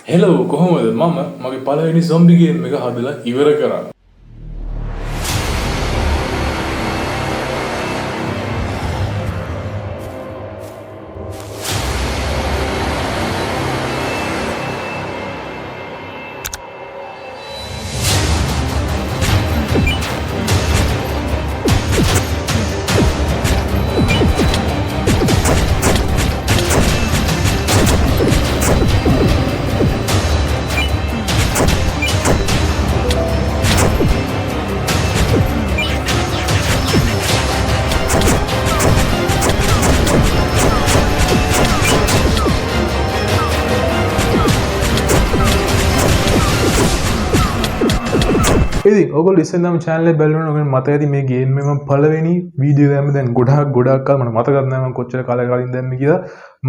Hello, කොහොමද? මම මගේ පළවෙනි සොම්බි ගේම් එක හදලා ඉවර කරා. ඉතින් ඔයගොල්ලෝ ඉස්සෙල්ලාම channel එක බැලුවනම් ඔයගොල්ලෝ මතක ඇති මේ ගේම් එක මම පළවෙනි වීඩියෝ දැම්ම. දැන් ගොඩාක් ගොඩාක් කල් මට මතකත් නෑ මම කොච්චර කාලයක් කලින් දැම්මේ කියලා.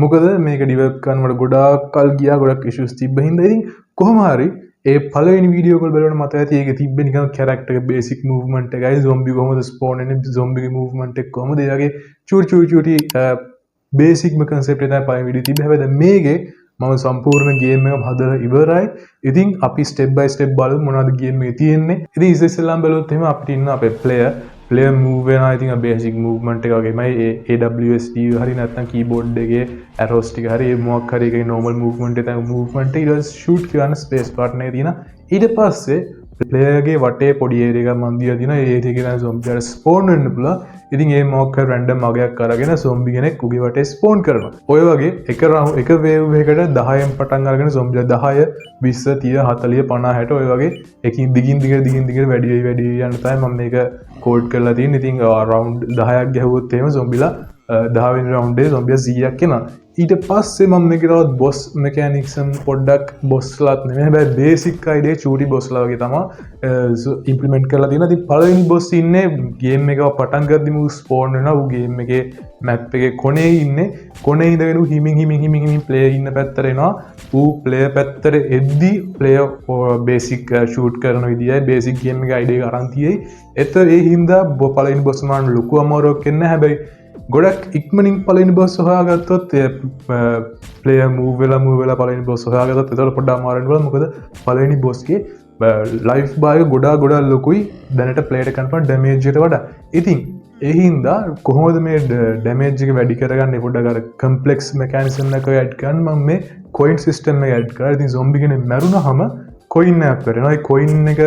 මොකද මේක ඩිවෙලොප් කරන්න මට ගොඩාක් කල් ගියා, ගොඩක් ඉෂුස් තිබ්බ හින්දා. ඉතින් කොහොම හරි ඒ පළවෙනි වීඩියෝ එක බැලුවනම් මතක ඇති ඒකේ තිබ්බේ නිකන් කැරක්ටර් එක බේසික් මූව්මන්ට් එකයි, සොම්බි කොහොමද ස්පෝන් වෙන්නේ, සොම්බිගේ මූව්මන්ට් එක කොහොමද, ඒ වගේ චූටි චූටි චූටි බේසික්ම කන්සෙප්ට් එක තමයි පළවෙනි වීඩියෝ තිබ්බේ. හැබැයි දැන් මේකේ මම සම්පූර්ණ ගේම් එකම හදලා ඉවරයි. ඉතින් අපි ස්ටෙප් බයි ස්ටෙප් බලමු මොනවද ගේම් එකේ තියෙන්නේ. ඉතින් ඉස්සෙල්ලාම බැලුවොත් එහෙම අපිට ඉන්න අපේ ප්ලේයර් ප්ලේයර් මූව් වෙනවා. ඉතින් ආ බේසික් මූව්මන්ට් එක වගේමයි ඒ AWSD හරි නැත්නම් කීබෝඩ් එකේ ඇරෝස් ටික හරි ඒ මොකක් හරි එකේ නෝමල් මූව්මන්ට් එක තමයි මූව්මන්ට් එක. ඊට පස්සේ ෂූට් කරන්න ස්පේස් බටන් එක තියෙනවා. ඊට පස්සේ ප්ලේයර්ගේ වටේ පොඩි ඒරියා එකක් මං දීලා තියෙනවා. ඒ ඒරියා එකේ තමයි සොම්බිලාට ස්පෝන් වෙන්න පුළුවන්. ඉතින් ඒ මොකක් හරි රැන්ඩම් අගයක් අරගෙන සොම්බි කෙනෙක් උගේ වටේ ස්පෝන් කරනවා. ඔය වගේ එක රවුන්ඩ් එක වේව් එකකට 10න් පටන් අරගෙන සොම්බිලා 10, 20, 30, 40, 50, 60 ඔය වගේ එකින් දිගින් දිගට දිගින් දිගට වැඩි වෙයි වැඩි වෙයි යන තමයි මම මේක කෝඩ් කරලා තියෙන්නේ. ඉතින් රවුන්ඩ් 10ක් ගැහුවොත් එහෙම සොම්බිලා 10 වෙනි රවුන්ඩ් එකේ සොම්බිලා 100ක් එනවා. ඊට පස්සේ මම මේක තවත් බොස් මෙකැනික්ස් පොඩ්ඩක් බොස්ලාත් නෙමෙයි, හැබැයි බේසික් අයිඩියා චූටි බොස්ලා වගේ තමයි ඉම්ප්ලිමන්ට් කරලා තියෙනවා. ඉතින් පළවෙනි බොස් ඉන්නේ ගේම් එක පටන් ගද්දිම ඌ ස්පෝන් වෙනවා. ඌ ගේම් එකේ මැප් එකේ කොනේ ඉන්නේ. කොනේ ඉඳගෙන ඌ හිමින් හිමින් හිමින් හිමින් ප්ලේයර් ඉන්න පැත්තට එනවා. ඌ ප්ලේයර් පැත්තට එද්දි ප්ලේයර් බේසික් ෂූට් කරන විදියයි බේසික් ගේම් එකේ අයිඩියා එක අරන් තියෙයි. එතකොට ඒ හින්දා පළවෙනි බොස් මරන්න ලොකු අමාරුවක් එන්නේ නැහැ. හැබැයි ගොඩක් ඉක්මනින් පළවෙනි බොස් හොයාගත්තොත් ඒ ප්ලේයර් මූව් වෙලා මූව් වෙලා පළවෙනි බොස් හොයාගත්තොත් එතකොට පොඩ්ඩක් අමාරු වෙන්න පුළුවන්. මොකද පළවෙනි බොස්ගේ ලයිෆ් බාර් එක ගොඩාක් ගොඩාක් ලොකුයි දැනට ප්ලේයර්ට කරන ඩැමේජ් එකට වඩා. ඉතින් ඒ හින්දා කොහොමද මේ ඩැමේජ් එක වැඩි කරගන්නේ, පොඩ්ඩක් අර කම්ප්ලෙක්ස් මෙකැනිසම් එකක් ඇඩ් කරන්න මම මේ කොයින් සිස්ටම් එක ඇඩ් කරා. ඉතින් සොම්බි කෙනෙක් මැරුණාම කොයින් එකක් වැටෙනවා. ඒ කොයින් එක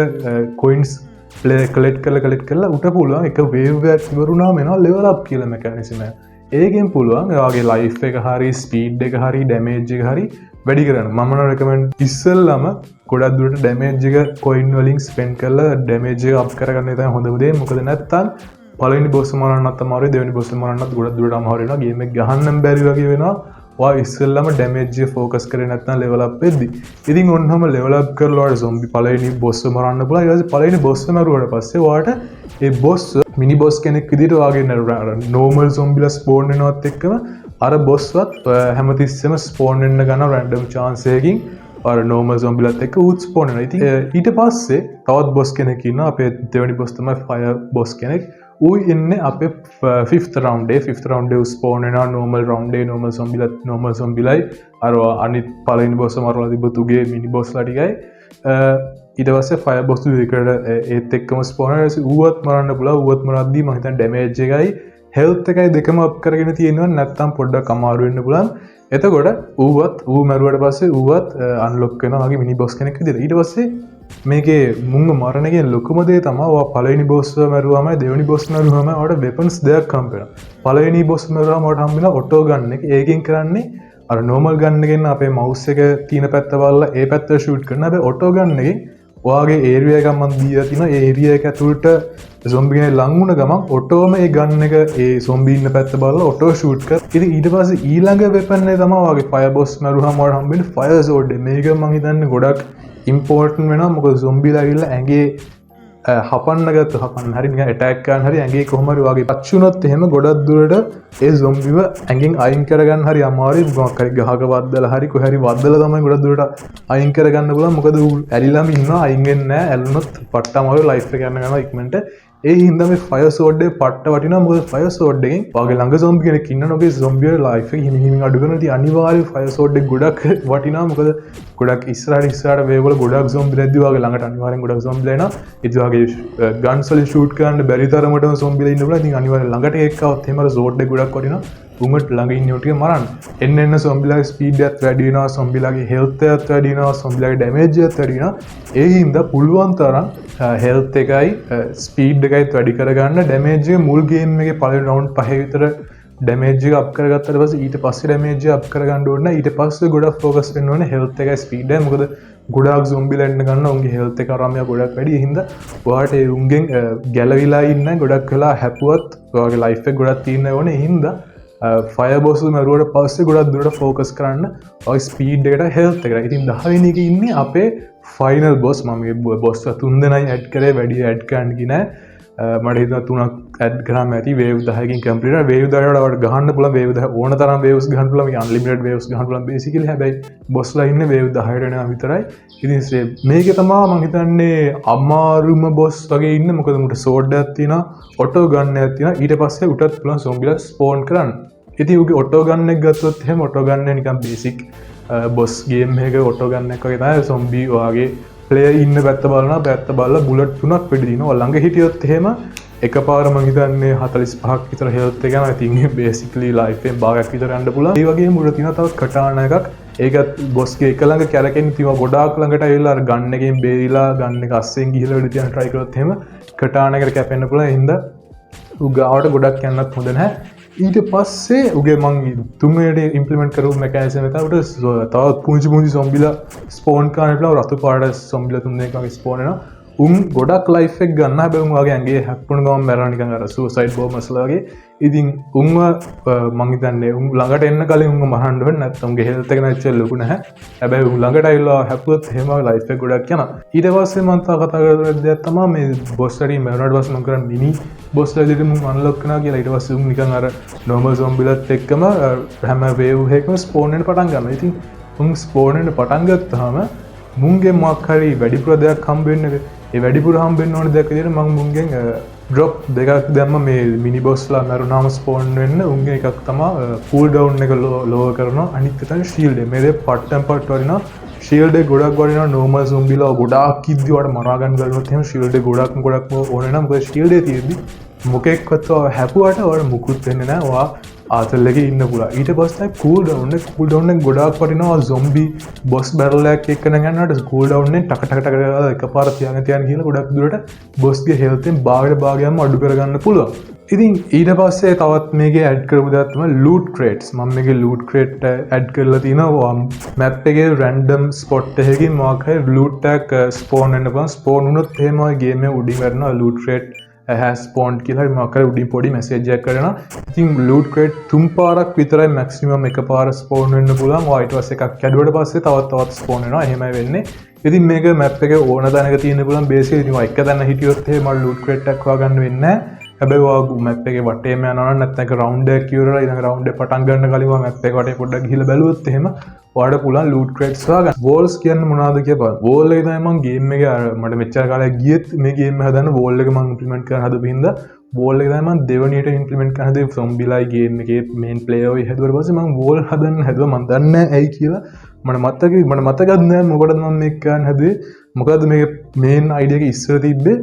කොයින්ස් ප්ලේ කලෙක්ට් කරලා කලෙක්ට් කරලා උට පුළුවන් එක වේව් එකක් ඉවර වුණාම එනවා ලෙවල් අප් කියලා මෙකැනිසම් එක. ඒකෙන් පුළුවන් ඔයාගේ ලයිෆ් එක හරි ස්පීඩ් එක හරි ඩැමේජ් එක හරි වැඩි කරන්න. මම නම් රෙකමන්ඩ් ඉස්සෙල්ලාම ගොඩක් දුරට ඩැමේජ් එක කොයින් වලින් ස්පෙන්ඩ් කරලා ඩැමේජ් එක අප් කරගන්න තමයි හොඳම දේ. මොකද නැත්තම් පළවෙනි බොස් මරන්නත් අමාරුයි, දෙවෙනි බොස් මරන්නත් ගොඩක් දුරට අමාරු වෙනවා. ගේම් එක ගහන්නම් බැරි වගේ වෙනවා. ඔයා ඉස්සෙල්ලාම ඩැමේජ් එක ෆෝකස් කරේ නැත්නම් ලෙවල් අප් වෙද්දි. ඉතින් ඔන්නම ලෙවල් අප් කරලා ඔයාට සොම්බි පළවෙනි බොස් මරන්න පුළුවන්. ඊට පස්සේ පළවෙනි බොස් මැරුවට පස්සේ ඔයාට ඒ බොස් මිනි බොස් කෙනෙක් විදිහට ඔයාගේ අර නෝමල් සොම්බිලා ස්පෝන් වෙනවත් එක්කම අර බොස්වත් හැමතිස්සෙම ස්පෝන් වෙන්න ගන්න රැන්ඩම් චාන්ස් එකකින් අර නෝමල් සොම්බිලත් එක්ක ඌත් ස්පෝන් වෙනවා. ඉතින් ඊට පස්සේ තවත් බොස් කෙනෙක් ඉන්නවා. අපේ දෙවෙනි බොස් තමයි ෆයර් බොස් කෙනෙක්. ඌ ඉන්නේ අපේ ෆිෆ්ත් රවුන්ඩ් එකේ. ෆිෆ්ත් රවුන්ඩ් එකේ ඌ ස්පෝන් වෙනවා නෝමල් රවුන්ඩ් එකේ. නෝමල් සොම්බිලත් නෝමල් සොම්බිලයි අර අනිත් පළවෙනි බොස් මරලා තිබ්බ තුගේ මිනි බොස්ලා ටිකයි. ඊට පස්සේ ෆයර් බොස් දෙකට ඒත් එක්කම ස්පෝන් වෙනවා. ඊට පස්සේ ඌවත් මරන්න පුළුවන්. ඌවත් මරද්දී මම හිතන්නේ ඩැමේජ් එකයි හෙල්ත් එකයි දෙකම අප් කරගෙන තියෙනවා. නැත්තම් පොඩ්ඩක් අමාරු වෙන්න පුළුවන්. එතකොට ඌ මැරුවට පස්සේ ඌවත් අන්ලොක් වෙනවා වගේ මිනි බොස් කෙනෙක් විදිහට. ඊට පස්සේ මේකේ මුංග මරණ එකේ ලොකුම දේ තමයි ඔයා පළවෙනි බොස් මැරුවාම දෙවෙනි බොස් මැරුවාම ඔයාට වෙපන්ස් දෙකක් හම්බ වෙනවා. පළවෙනි බොස් මැරුවාම ඔයාට හම්බ වෙනවා ඔටෝ ගන් එක. ඒකෙන් කරන්නේ අර නෝමල් ගන් එකෙන් අපේ මවුස් එක තියෙන පැත්ත බලලා ඒ පැත්ත ෂූට් කරන. හැබැයි ඔටෝ ගන් එකෙන් ඔයාගේ ඒරියා එකක් මං දීලා තිනවා. ඒ ඒරියා එක ඇතුළට සොම්බි කෙනෙක් ලං වුණ ගමන් ඔටෝම ඒ ගන් එක ඒ සොම්බි ඉන්න පැත්ත බලලා ඔටෝ ෂූට් කර. ඉතින් ඊට පස්සේ ඊළඟ වෙපන් එක තමයි ඔයාගේ ෆයර් බොස් මැරුවාම ඔයාට හම්බ වෙන්නේ ෆයර් සෝඩ් එක. මේක මං හිතන්නේ ගොඩක් ඉම්පෝර්ටන්ට් වෙනවා. මොකද සොම්බිලා ඇවිල්ලා ඇඟේ හපන්න ගත්ත හපන්න හරි නිකන් ඇටැක් කරන්න හරි ඇඟේ කොහොම හරි ඔයාගේ ටච් වුණොත් එහෙම ගොඩක් දුරට ඒ සොම්බිව ඇඟෙන් අයින් කරගන්න හරි අමාරුයි. මොකක් හරි ගහක වද්දලා හරි කොහේ හරි වද්දලා තමයි ගොඩක් දුරට අයින් කරගන්න පුළුවන්. මොකද ඌ ඇලිලාම ඉන්නවා, අයින් වෙන්නේ නැහැ. ඇලුනොත් පට්ට අමාරුයි, ලයිෆ් එක යන්න ගන්නවා ඉක්මනට. ඒ හින්දා මේ ෆයර් සෝඩ් එක පට්ට වටිනවා. මොකද ෆයර් සෝඩ් එකෙන් ඔයාගේ ළඟ සොම්බි කෙනෙක් ඉන්නවනේ, ඔගේ සොම්බි වල ලයිෆ් එක හිමි හිමින් අඩු කරනවා. ඉතින් අනිවාර්යයෙන් ෆයර් සෝඩ් එක ගොඩක් වටිනවා. මොකද ගොඩක් ඉස්සරහට ඉස්සරහට වේව් වල ගොඩක් සොම්බි රැද්දි ඔයාගේ ළඟට අනිවාර්යෙන් ගොඩක් සොම්බිලා එනවා. ඉතින් ඔයාගේ ගන්ස් වලින් ෂූට් කරන්න බැරි තරමටම සොම්බිලා ඉන්න පුළුවන්. ඉතින් අනිවාර්යෙන් ළඟට එකෙක් ආවොත් එහෙම අර සෝඩ් එක ගොඩක් වටිනවා. උන්ට ළඟ ඉන්න ටික මරන්න. එන්න එන්න සොම්බිලාගේ ස්පීඩ් එකත් වැඩි වෙනවා, සොම්බිලාගේ හෙල්ත් එකත් වැඩි වෙනවා, සොම්බිලාගේ ඩැමේජ් එකත් වැඩි වෙනවා. ඒ හින්දා පුළුවන් තරම් හෙල්ත් එකයි ස්පීඩ් එකයිත් වැඩි කරගන්න. ඩැමේජ් එක මුල් ගේම් එකේ පළවෙනි රවුන්ඩ් පහේ විතර ඩැමේජ් එක අප් කරගත්තට පස්සේ ඊට පස්සේ ඩැමේජ් එක අප් කරගන්න ඕනේ නැහැ. ඊට පස්සේ ගොඩක් ෆෝකස් වෙන්න ඕනේ හෙල්ත් එකයි ස්පීඩ් එකයි. මොකද ගොඩාක් සොම්බිලා එන්න ගන්න උන්ගේ හෙල්ත් එක අරාමයා ගොඩක් වැඩි. ඒ හින්දා ඔයාට ඒ උන්ගෙන් ගැලවිලා ඉන්න ගොඩක් වෙලා හැපුවත් ඔයාගේ ලයිෆ් එක ගොඩක් තියෙන්න ඕනේ. ඒ හින්දා ෆයර් බොස් මැරුවට පස්සේ ගොඩක් දුරට ෆෝකස් කරන්න ඔය ස්පීඩ් එකට, හෙල්ත් එකට. ඉතින් 10 වෙනි එකේ ඉන්නේ අපේ ෆයිනල් බොස්. මම මේ බොස් තුන් දෙනයි ඇඩ් කරේ, වැඩි ඇඩ් කරන්න ගියේ නෑ. මට හිතුණා තුනක් ඇඩ් කරාම ඇති වේව් 10කින් කම්ප්ලීට් වෙනවා. වේව් 10 වලට ගහන්න පුළුවන්, වේව් 10 ඕන තරම් වේව්ස් ගහන්න පුළුවන්. මේ අන්ලිමිටඩ් වේව්ස් ගහන්න පුළුවන් බේසිකලි. හැබැයි බොස්ලා ඉන්නේ වේව් 10ට එනවා විතරයි. ඉතින් මේකේ තමා මං හිතන්නේ අමාරුම බොස් වගේ ඉන්නේ. මොකද මුට සෝඩ් එකක් තියෙනවා, ඔටෝ ගන් එකක් තියෙනවා. ඊට පස්සේ උටත් පුළුවන් සොම්බිලා ස්පෝන් කරන්න. ඉතින් උගේ ඔටෝ ගන් එක ගත්තොත් එහෙම ඔටෝ ගන් එක නිකන් බේසික් බොස් ගේම් එකක ඔටෝ ගන් එකක් වගේ තමයි. සොම්බි ඔයාගේ ප්ලේයර් ඉන්න පැත්ත බලනවා, පැත්ත බලලා බුලට් තුනක් වෙඩි දිනවා. ළඟ හිටියොත් එහෙම එකපාර මං හිතන්නේ 45ක් විතර හෙල්ත් එක යනවා. ඉතින් බේසිකලි ලයිෆ් එකෙන් භාගයක් විතර යන්න පුළුවන්. ඒ වගේම උඩ තියෙනවා තව කටානා එකක්. ඒකත් බොස්ගේ එක ළඟ කැරකෙන්න තියෙනවා. ගොඩාක් ළඟට ඇවිල්ලා අර ගන් එකෙන් බේරිලා ගන් එක අස්සෙන් ගිහලා වෙඩි තියන්න try කරොත් එහෙම කටානා එකට කැපෙන්න පුළුවන්. ඒ හින්දා ඌ ගාවට ගොඩක් යන්නත් හොඳ නැහැ. ඊට පස්සේ උගේ මං තුන්වෙනියට ඉම්ප්ලිමන්ට් කරපු මෙකැනිසම් එක තමයි උට තවත් පුංචි පුංචි සොම්බිලා ස්පෝන් කරන්න පුළුවන්. රතු පාට සොම්බිලා තුන් දෙනෙක් වගේ ස්පෝන් වෙනවා. උන් ගොඩක් ලයිෆ් එක ගන්න. හැබැයි උන් වගේ ඇඟේ හැප්පුණ ගමන් මැරෙනවා, නිකන් අර සුසයිඩ් බෝමර්ස්ලා වගේ. ඉතින් උන්ව මං හිතන්නේ උන් ළඟට එන්න කලින් උන්ව මරන්න ඕනේ, නැත්නම් උන්ගේ හෙල්ත් එක නැච්චර ලොකු නැහැ. හැබැයි උන් ළඟට ඇවිල්ලා හැප්පුවොත් එහෙම ලයිෆ් එක ගොඩක් යනවා. ඊට පස්සේ මං තව කතා කරලා දෙයක් තමයි මේ බොස් වලින් මැරුණාට පස්සේ මං කරන්නේ මිනි බොස් විදිහට මුන් අන්ලොක් කරනවා කියලා. ඊට පස්සේ උන් නිකන් අර නෝමල් සොම්බිලත් එක්කම හැම වේව් එකකම ස්පෝන් වෙන්න පටන් ගන්නවා. ඉතින් උන් ස්පෝන් වෙන්න පටන් ගත්තාම මුන්ගෙන් මොකක් හරි වැඩිපුර දෙයක් හම්බ වෙන්න, ඒ වැඩිපුර හම්බ වෙන්න ඕන දෙයක් විදිහට මං මුන්ගෙන් ඩ්‍රොප් දෙකක් දැම්ම මේ මිනි බොස්ලා මැරුණාම ස්පෝන් වෙන්න. උන්ගේ එකක් තමා කූල් ඩවුන් එක ලෝවර් කරනවා, අනිත් එක තමයි ෂීල්ඩ් එක. මේ දෙක පට්ටම් පට්ට වටිනවා. ෂීල්ඩ් එක ගොඩක් වටිනවා. නෝමල් සොම්බිලා ගොඩාක් ඉද්දි ඔයාලට මරා ගන්න බැලුවොත් එහෙම ෂීල්ඩ් එක ගොඩක්ම ගොඩක්ම ඕන වෙනවා. මොකද ෂීල්ඩ් එක තියෙද්දි මොකෙක්වත් ඔයා හැපුවට ඔයාලට මුකුත් වෙන්නේ නැහැ. ඔයා ආතල් එකේ ඉන්න පුළුවන්. ඊට පස්සේ තමයි කූල් ඩවුන් එක. කූල් ඩවුන් එක ගොඩාක් වටිනවා. සොම්බි බොස් බැටල් එකක් එක්ක නම් යනකොට කූල් ඩවුන් එක ටක ටක ටක ගාලා එකපාර තියාගෙන තියාගෙන ගිහලා ගොඩක් දුරට බොස්ගේ හෙල්ත් එකෙන් භාගයට භාගයක්ම අඩු කරගන්න පුළුවන්. ඉතින් ඊට පස්සේ තවත් මේකේ ඇඩ් කරපු දෙයක් තමයි ලූට් ක්‍රේට්ස්. මම මේකේ ලූට් ක්‍රේට් ඇඩ් කරලා තිනවා. මැප් එකේ රැන්ඩම් ස්පොට් එකකින් මොකක් හරි ලූට් එකක් ස්පෝන් වෙන්න පුළුවන්. ස්පෝන් වුණොත් එහෙම ඔය ගේම් එක උඩින් වැටෙනවා ලූට් ක්‍රේට් has spawned කියලා හරි මොකක් හරි උඩින් පොඩි මැසේජ් එකක් කරනවා. ඉතින් ලූට් ක්‍රේට් තුන් පාරක් විතරයි මැක්සිමම් එකපාර ස්පෝන් වෙන්න පුළුවන්. ඔයා ඊට පස්සේ එකක් කැඩුවට පස්සේ තවත් තවත් ස්පෝන් වෙනවා. එහෙමයි වෙන්නේ. ඉතින් මේක මැප් එකේ ඕන තැනක තියෙන්න පුළුවන් බේසිකලි. ඉතින් ඔයා එක තැන හිටියොත් එහෙම මට ලූට් ක්‍රේට් එකක් හොයාගන්න වෙන්නේ නැහැ. හැබැයි ඔයා මැප් එකේ වටේම යනවා නම්, නැත්නම් එක රවුන්ඩ් එකක් ඉවරලා ඊළඟ රවුන්ඩ් එක පටන් ගන්න කලින් ඔයා මැප් එක වටේ පොඩ්ඩක් ගිහිල්ලා බැලුවොත් එහෙම ඔයාලට පුළුවන් ලූට් ක්‍රේට්ස් හොයාගන්න. වෝල්ස් කියන්නේ මොනවද කියලා බලන්න. වෝල් එක තමයි මං ගේම් එකේ අර මට මෙච්චර කාලයක් ගියෙත් මේ ගේම් එක හදන්න වෝල් එක මං ඉම්ප්ලිමන්ට් කරන්න හදපු හින්දා වෝල් එක තමයි මං දෙවනියට ඉම්ප්ලිමන්ට් කරන්න හදුවේ. සොම්බිලයි ගේම් එකේ මේන් ප්ලේයර් ඔය හැදුවට පස්සේ මං වෝල් හදන්න හැදුවා. මං දන්නේ නැහැ ඇයි කියලා. මට මතකත් නෑ මොකටද මං මේක කරන්න හැදුවේ. මොකද්ද මේකේ මේන් අයිඩියා එක ඉස්සර තිබ්බේ.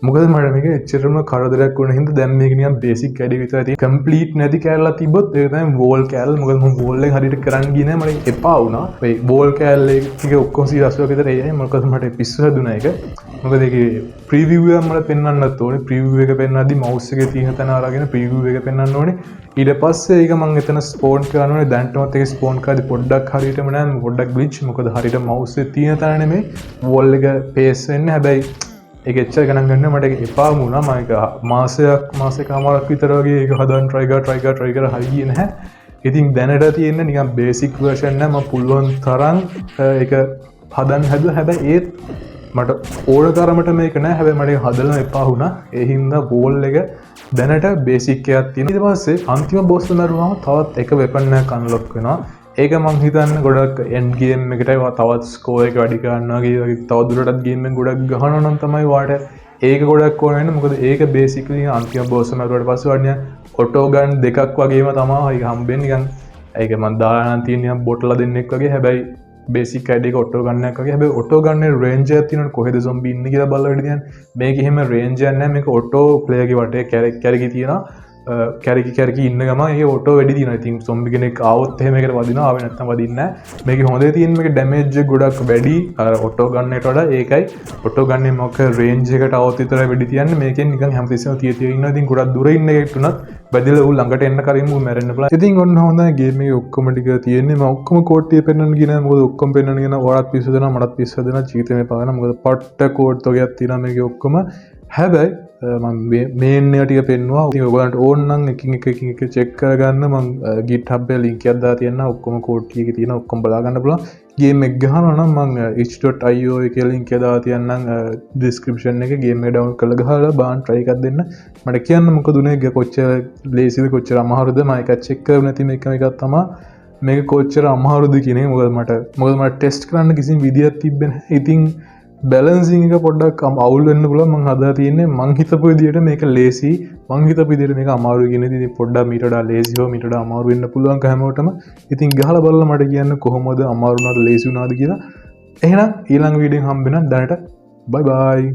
මොකද මට මේක එච්චරම කරදරයක් වුණ හින්දා දැන් මේක නිකන් බේසික් අයිඩියා විතරයි තියෙන්නේ. කම්ප්ලීට් නැති කෑල්ලක් තිබ්බොත් ඒක තමයි වෝල් කෑල්ල. මොකද මම වෝල් එක හරියට කරන්න ගියේ නෑ, මට එපා වුණා. ඔය වෝල් කෑල්ල ටික ඔක්කොම 80ක් විතර එයි. මොකද මට පිස්සු හැදුනා ඒක. මොකද ඒකේ ප්‍රීවිව් එකක් මට පෙන්වන්නත් ඕනේ. ප්‍රීවිව් එක පෙන්වද්දි මවුස් එකේ තියෙන තැන අරගෙන ප්‍රීවිව් එක පෙන්වන්න ඕනේ. ඊට පස්සේ ඒක මං එතන ස්පෝන් කරන්න ඕනේ. දැන්ටමත් ඒක ස්පෝන් කරද්දි පොඩ්ඩක් හරියටම නෑ, පොඩ්ඩක් ග්ලිච්. මොකද හරියට මවුස් එකේ තියෙන තැන නෙමෙයි වෝල් එක පේස් වෙන්නේ. හැබැයි ඒක එච්චර ගණන් ගන්න මට ඒක එපාම වුණා. මම ඒක මාසයක් මාසෙකමාරක් විතර වගේ ඒක හදන්න try කරා try කරා try කරා හරි ගියේ නැහැ. ඉතින් දැනට තියෙන නිකන් බේසික් වර්ෂන් එක මම පුළුවන් තරම් ඒක හදන්න හැදුවා. හැබැයි ඒත් මට ඕන තරමට මේක නෑ. හැබැයි මට ඒක හදලා එපා වුණා. ඒ හින්දා වෝල් එක දැනට බේසික් එකක් තියෙනවා. ඊට පස්සේ අන්තිම බොස් මැරුවාම තවත් එක වෙපන් එකක් අන්ලොක් වෙනවා. ඒක මං හිතන්නේ ගොඩක් එන්ඩ් ගේම් එකට තවත් ස්කෝර් එක වැඩි කරන්න වගේ වගේ තව දුරටත් ගේම් එක ගොඩක් ගහනවා නම් තමයි ඔයාට ඒක ගොඩක් ඕන වෙන්නේ. මොකද ඒක බේසිකලි අන්තිම බොස් මැරුවට පස්සේ ඔයාලට නිකන් ඔටෝ ගන් දෙකක් වගේම තමයි ඒක හම්බෙන්නේ. නිකන් ඒක මං දාලා නම් තියෙන නිකන් බොට්ලා දෙන්නෙක් වගේ. හැබැයි බේසික් අයිඩියා එක ඔටෝ ගන් එකක් වගේ. හැබැයි ඔටෝ ගන් එකේ රේන්ජ් එකක් තියෙනවනේ, කොහෙද සොම්බි ඉන්නේ කියලා බලලා වැඩි තියන්නේ. මේක එහෙම රේන්ජ් එකක් නැහැ. මේක ඔටෝ ප්ලේයර් ගේ වටේ කැරකි කැරකි තියෙනවා. කැරකි කැරකි ඉන්න ගමන් ඒක ඔටෝ වෙඩි තියෙනවා. ඉතින් සොම්බි කෙනෙක් ආවොත් එහෙම ඒකට වදිනවා, ආවේ නැත්නම් වදින්නේ නැහැ. මේකේ හොඳේ තියෙන මේක ඩැමේජ් එක ගොඩක් වැඩි අර ඔටෝ ගන් එකට වඩා. ඒකයි ඔටෝ ගන් එකේ මොකක් රේන්ජ් එකට ආවොත් විතරයි වෙඩි තියන්නේ. මේකෙන් නිකන් හැමතිස්සෙම තිය තිය ඉන්නවා. ඉතින් ගොඩක් දුර ඉන්න එකෙක්ට උනත් වැදිලා ඌ ළඟට එන්න කලින් ඌ මැරෙන්න පුළුවන්. ඉතින් ඔන්න හොඳයි ගේම් එකේ ඔක්කොම ටික තියෙන්නේ. මම ඔක්කොම කෝඩ් ටික පෙන්වන්න ගියේ නෑ. මොකද ඔක්කොම පෙන්වන්න ගියා නම් ඔයාලත් පිස්සු දෙනවා, මටත් පිස්සු දෙනවා, ජීවිතේම එපා වෙනවා. මොකද පට්ට කෝඩ් වගේක් තියෙනවා මේකේ ඔක්කොම. හැබැයි මම මේන් ඒවා ටික පෙන්නුවා. ඉතින් ඔයගොල්ලන්ට ඕන නම් එකින් එක එකින් එක චෙක් කරගන්න මං GitHub එකේ ලින්ක් එකක් දාලා තියන්නම්. ඔක්කොම කෝඩ් ටික තියෙන ඔක්කොම බලා ගන්න පුළුවන්. ගේම් එක ගහනවා නම් මං itch.io එකේ ලින්ක් එක දාලා තියන්නම් ඩිස්ක්‍රිප්ෂන් එකේ. ගේම් එක ඩවුන්ලෝඩ් කරලා ගහලා බලන්න ට්‍රයි එකක් දෙන්න. මට කියන්න මොකද උනේ, ඒක කොච්චර ලේසිද කොච්චර අමාරුද. මම ඒක චෙක් කරමු නැති මේක එකක් තමයි මේක කොච්චර අමාරුද කියන එක. මොකද මට ටෙස්ට් කරන්න කිසිම විදියක් තිබ්බේ නැහැ. ඉතින් බැලන්සිං එක පොඩ්ඩක් අවුල් වෙන්න පුළුවන්. මං හදලා තියෙන්නේ මං හිතපු විදියට මේක ලේසි, මං හිතපු විදියට මේක අමාරුයි කියන ඉතින් පොඩ්ඩක් මීට වඩා ලේසි හෝ මීට වඩා අමාරු වෙන්න පුළුවන් හැමෝටම. ඉතින් ගහලා බලලා මට කියන්න කොහොමද අමාරු වුණාද ලේසි වුණාද කියලා. එහෙනම් ඊළඟ වීඩියෝ එකෙන් හම්බ වෙනවා. දැනට බයි බයි.